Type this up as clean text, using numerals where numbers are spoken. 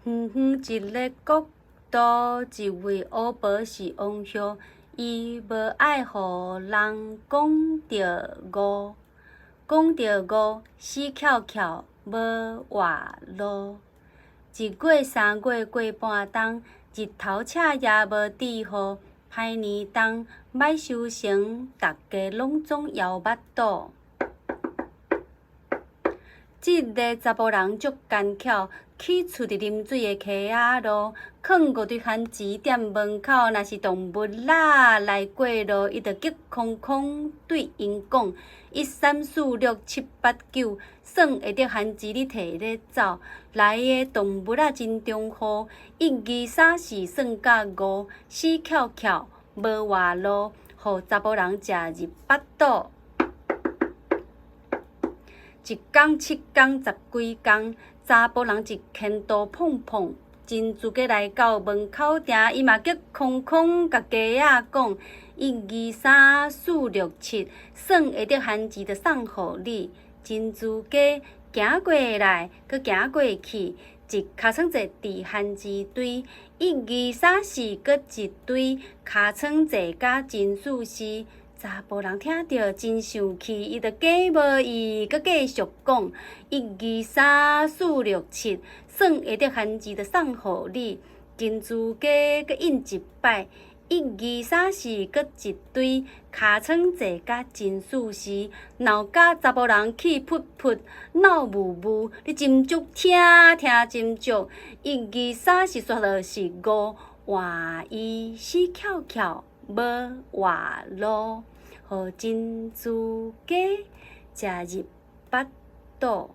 遠遠一个國度，一位烏婆是王后，伊無愛予人講著餓，講著餓死翹翹無活路。一月三月過半冬，日頭赤也無致雨，歹年冬歹收成，逐家攏總枵腹肚。這个查埔人足奸巧，起厝佇啉水的溪仔路，囥五堆番薯踮門口。若是動物仔來過路，伊就激空空對𪜶講：一三四六七八九，算會著番薯你提咧走。來的動物仔真中好，一二三四算甲五，死翹翹無活路，予查埔人食入腹肚。一工七工十幾工，查埔人一牽肚碰碰，珍珠雞來到門口埕，伊嘛激空空共雞仔講：一二三四六七，算會著番薯就送予你。珍珠雞行過來，閣行過去，一尻川坐佇番薯堆，一二三四，閣一堆，尻川坐甲真舒適。查埔人聽著真生氣，伊就假無意，閣繼續講：一二三四六七，算會著番薯就送予你。珍珠雞閣應一擺，一二三四，閣一堆，尻川坐甲真舒適，鬧甲查埔人氣噗噗，鬧霧霧。你斟酌聽聽斟酌，一二三四，煞落是五，換伊死翹翹無活路，予珍珠雞食入腹肚。